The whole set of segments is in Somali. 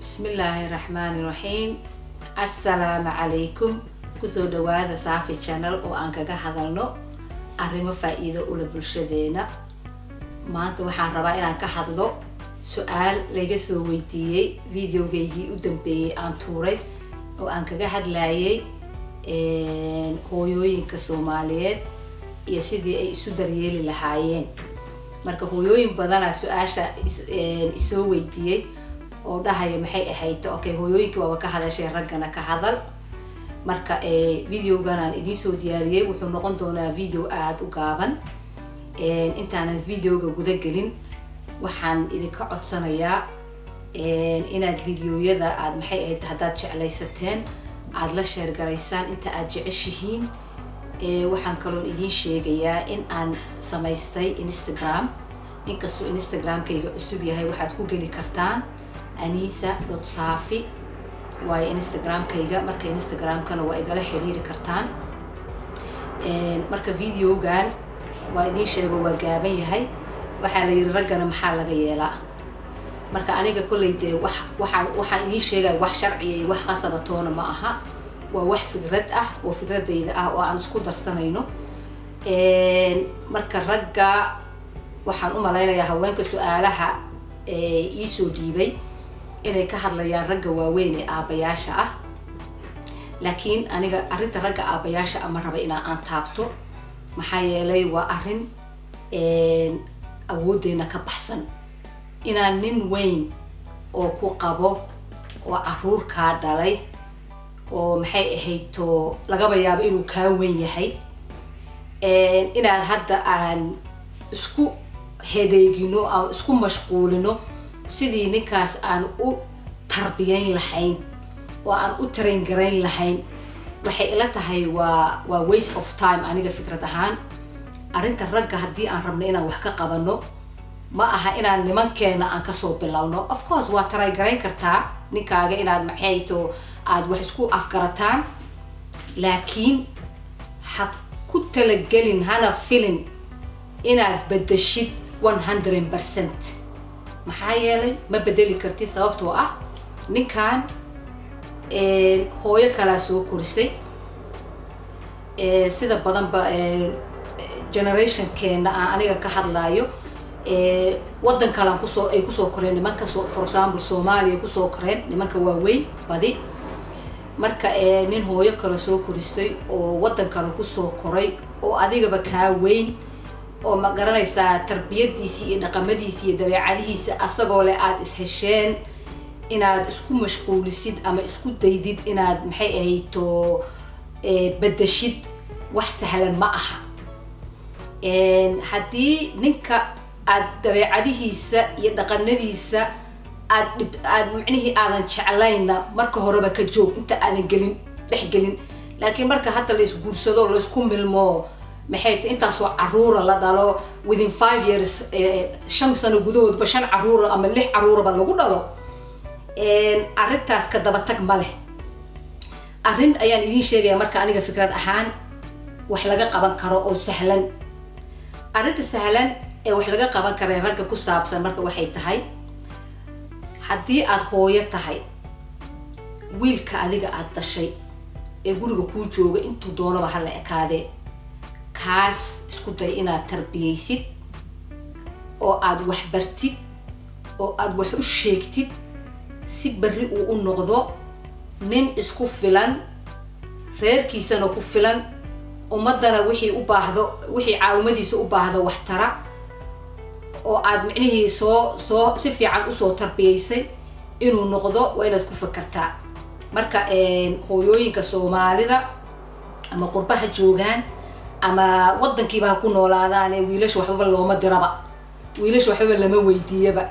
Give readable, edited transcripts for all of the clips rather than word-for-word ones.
Bismillaahi raxmaani raxiim. Assalaamu calaykum. Kusoo dhawaada Saafi Channel oo aan kaga hadalno arrimo faa-iido ula bulshadeena. Maanta waxaan rabaa inaan ka hadlo su-aal layga soo weydiiyey videogaygii u dambeeyey aan tuuray oo aan kaga hadlayay hooyooyinka Soomaaliyeed iyo sidii ay isu daryeeli lahaayeen. Marka hooyooyin badanaa su-aasha isoo weydiiyey oo dhahaya, "Maxay ahayd? Okay, hooyooyinkii waaba ka hadashay, raggana ka hadal." Marka videogan aan idiin soo diyaariyey wuxuu noqon doonaa video aada u gaaban. Intaanan videoga guda gelin, waxaan idinka codsanayaa inaad videoyada aad, maxay ahayd, haddaad jeclaysateen, aada la share garaysaan inta aada jeceshihiin. Waxaan kaloon idiin sheegayaa in aan samaystay Instagram. Inkastuu Instagramkayga cusub yahay, waxaad ku geli kartaan anisa.saafi waayo Instagramkayga. Marka Instagramkana waa igala xiriiri kartaan. Marka videogan waa idiin sheego, waa gaaban yahay. Waxaa la yidhi, "Raggana maxaa laga yeelaa?" Marka aniga kolley dee wax waxaan idiin sheegaya wax sharciya iyo wax qasaba toona ma aha. Waa wax fikrad ah oo fikradayda ah oo aan isku darsanayno. Marka ragga, waxaan u malaynayaa haweenka su-aalaha iisoo dhiibay inay ka hadlayaan ragga waaweyn ee aabayaasha ah, laakiin aniga arrinta ragga aabayaasha ama raba inaa aan taabto, maxaa yeelay waa arrin awooddeena ka baxsan. Inaan nin weyn oo ku qabo oo caruur kaa dhalay oo, maxay ahayto, lagaba yaabo inuu kaa weyn yahay, inaad hadda aan isku hedeegino aan isku mashquulino sidii ninkaas aan u tarbiyayn lahayn oo aan u train garayn lahayn, waxay ila tahay waa waste of time. Aniga fikrad ahaan, arrinta ragga haddii aan rabno inaan wax ka qabano, ma aha inaan nimankeena aan kasoo bilowno. Of course, waa try garayn kartaa ninkaaga inaad, maxayto, aada wax isku afgarataan, laakiin ha ku talagelin, hana filin inaad bedeshid 100%. Maxaa yeelay ma bedeli kartid, sababtoo ah ninkan hooyo kalaa soo korisay. Sida badanba generationkeena aan aniga ka hadlaayo, waddan kalaan kusoo ay kusoo koreen nimanka. So for example, Soomaaliya kusoo koreen nimanka waaweyn badi. Marka nin hooyo kale soo korisay oo waddan kale kusoo koray oo adigaba kaa weyn oo, ma garanaysaa, tarbiyadiisii iyo dhaqamadiisi iyo dabeecadihiisa asagoo leh aada ishesheen, inaad isku mashquulisid ama isku daydid inaad, maxay ahayto, bedeshid, wax sahlan ma aha. Haddii ninka aad dabeecadihiisa iyo dhaqanadiisa aad dhib aad micnihii aadan jeclaynna, marka horeba ka joog inta aadan gelin dhex gelin. Laakiin marka hadda la isguursado, laisku milmo, maxay ta, intaasoo caruura la dhalo within 5 years, 5 sano gudahoodba shan caruura ama lix caruuraba lagu dhalo, arrintaas ka daba tag ma leh. Arrin ayaan idiin sheegaya. Marka aniga fikrad ahaan, wax laga qaban karo oo sahlan, arrinta sahlan ee wax laga qaban kara ragga ku saabsan marka waxay tahay, haddii aada hooyo tahay, wiilka adiga aada dhashay ee guriga kuu jooga, intuu doonaba hala ekaadee, kaas isku day inaad tarbiyeysid oo aada wax bartid oo aada wax u sheegtid, si berri uu u noqdo nin isku filan, reerkiisana ku filan, ummaddana wixii u baahdo, wixii caawimadiisa u baahdo wax tara, oo aad micnihii soo si fiican usoo tarbiyaysay inuu noqdo waa inaad ku fakertaa. Marka hooyooyinka Soomaalida, ama qurbaha joogaan ama waddankiiba ha ku noolaadaan, ee wiilasha waxbaba looma diraba, wiilasha waxbaba lama weydiiyaba,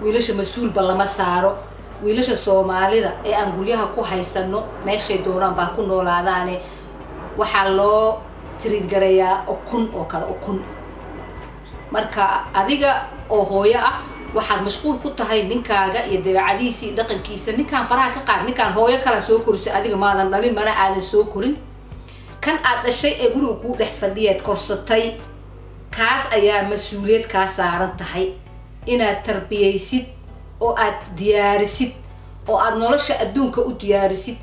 wiilasha mas-uulba lama saaro. Wiilasha Soomaalida ee aan guryaha ku haysano, meeshay doonaan baa ku noolaadaane, waxaa loo treat gareeyaa ukun oo kale, ukun. Marka adiga oo hooyo ah waxaad mashquul ku tahay ninkaaga iyo dabeecadihiisa iyo dhaqankiisa. Ninkaan faraha ka qaad. Ninkaan hooyo kala soo korisay, adiga maadan dhalin, mana aadan soo korin. Kan aad dhashay ee guriga kuu dhex fadhiyeed korsatay, kaas ayaa mas-uuliyad kaa saaran tahay inaad tarbiyaysid oo aad diyaarisid. Oo aada nolosha adduunka u diyaarisid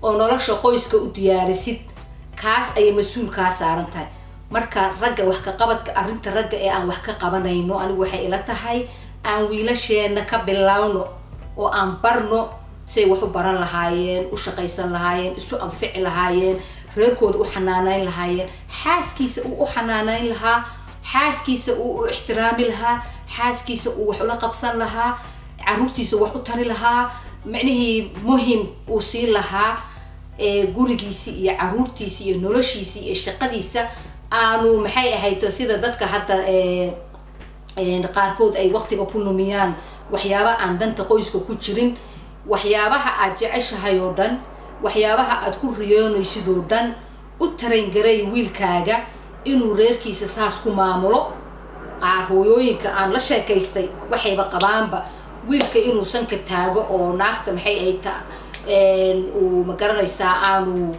oo nolosha qoyska u diyaarisid, kaas ayay mas-uul kaa saaran tahay. Marka ragga, wax ka qabadka arrinta ragga ee aan wax ka qabanayno, anigu waxay ila tahay aan wiilasheena ka bilowno oo aan barno say wax u baran lahaayeen, u shaqaysan lahaayeen, isu anfici lahaayeen, reerkooda u xanaaneyn lahaayeen, xaaskiisa uu u xanaaneyn lahaa, xaaskiisa uu u ixtiraami lahaa, xaaskiisa uu wax ula qabsan lahaa, caruurtiisa wax u tari lahaa, micnihii muhim uu siin lahaa gurigiisi iyo caruurtiisi iyo noloshiisi iyo shaqadiisa. Aanu maxay ahayd, sida dadka hadda qaarkood ay waqtiga ku lumiyaan waxyaaba aan danta qoyska ku jirin. Waxyaabaha aad jeceshahay oo dhan, waxyaabaha aad ku riyoonaysid oo dhan, u train garay wiilkaaga inuu reerkiisa saas ku maamulo. Qaar hooyooyinka aan la sheekaystay waxayba qabaanba wiilka inuu sanka taago oo naagta, maxay ay ta, uu, ma garanaysaa, aanu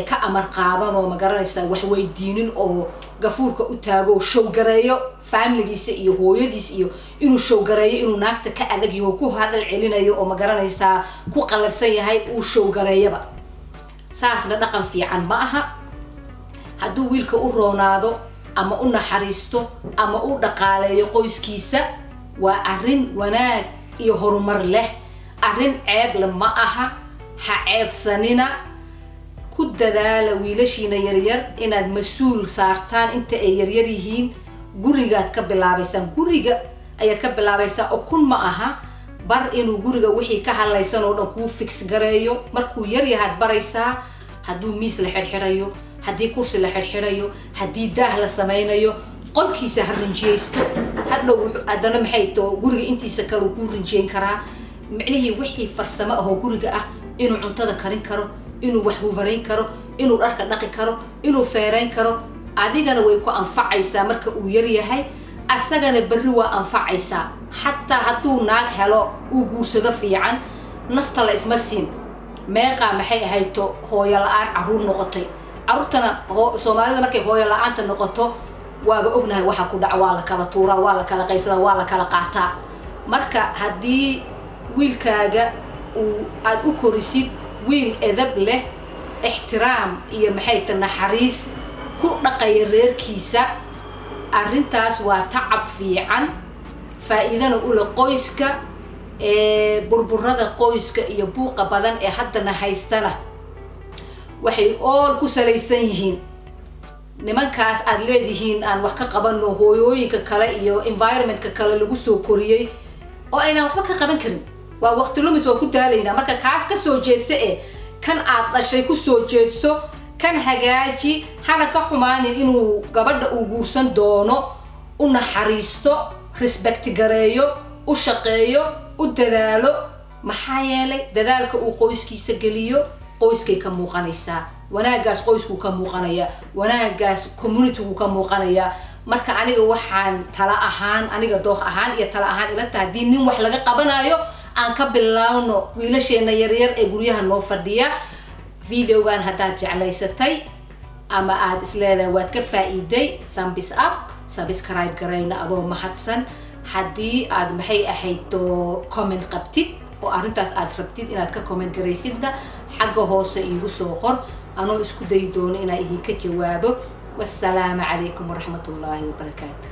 ka amar qaadan oo, ma garanaysaa, wax weydiinin oo gafuurka u taago oo show gareeyo familigiisa iyo hooyadiis, iyo inuu show gareeyo inuu naagta ka adag yaho, ku hadal celinayo oo, ma garanaysaa, ku qalafsan yahay, uu show gareeyaba. Saasna dhaqan fiican ma aha. Hadduu wiilka u roonaado ama u naxariisto ama u dhaqaaleeyo qoyskiisa, waa arrin wanaag iyo horumar leh, arrin ceeble ma aha. Ha ceebsanina. Ku dadaala wiilashiina yaryar inaad mas-uul saartaan inta ay yaryar yihiin. Gurigaad ka bilaabaysaan, guriga ayaad ka bilaabaysaa. Ukun ma aha, bar inuu guriga wixii ka hadlaysan oo dhan kuu fix gareeyo. Markuu yar yahaad baraysaa, hadduu miis la xidhxidhayo, haddii kursi la xidhxidhayo, haddii daah la sameynayo, qolkiisa ha rinjiyeysto. Hadhow haddana, maxay to, guriga intiisa kale uu kuu rinjiyeyn karaa. Micnihii wixii farsamo ahoo guriga ah, inuu cuntada karin karo, inuu wax huvarayn karo, inuu dharka dhaqi karo, inuu feerayn karo, adigana way ku anfacaysaa marka uu yar yahay, asagana berri waa anfacaysaa. Xataa hadduu naag helo uu guursado fiican, nafta la isma siin. Meeqaa, maxay ahayto, hooyo la-aan caruur noqotay? Carruurtana Soomaalida markay hooyo la-aanta noqoto, waaba ognahay waxa ku dhaca: waa la kala tuuraa, waa la kala qaybsadaa, waa la kala qaataa. Marka haddii wiilkaaga uu aada u korisid wiil edab leh, ixtiraam iyo, maxay ta, naxariis ku dhaqaya reerkiisa, arrintaas waa tacab fiican, faa-iidana ule qoyska. Burburada qoyska iyo buuqa badan ee haddana haystana waxay ool ku salaysan yihiin nimankaas aada leedihiin aan wax ka qabano, hooyooyinka kale iyo environmentka kale lagu soo koriyey oo aynaan waxba ka qaban karin. Waa waqti lumis, waa ku daalaynaa. Marka kaas ka soo jeedsa ee kan aad dhashay ku soo jeedso, kan hagaaji. Hana ka xumaanin inuu gabadha uu guursan doono u naxariisto, respect gareeyo, u shaqeeyo, u dadaalo. Maxaa yeelay, dadaalka uu qoyskiisa geliyo qoyskay ka muuqanaysaa, wanaaggaas qoyskuu ka muuqanaya, wanaaggaas communityguu ka muuqanaya. Marka aniga waxaan tala ahaan, aniga dooq ahaan iyo tala ahaan ila tahay, haddii nin wax laga qabanayo, aan ka bilaawno wiilasheena yaryar ee guryaha noo fadhiya. Videogan haddaad jeclaysatay ama aada isleedahay waad ka faa-iiday, thumbs up, subscribe garayna adoo mahadsan. Haddii aad, maxay ahayd, comment qabtid oo arrintaas aad rabtid inaad ka comment garaysidna, xagga hoose iigu soo qor, anoo isku dayi doono inaan idinka jawaabo. Wassalaamu calaykum waraxmat ullaahi wabarakaatu.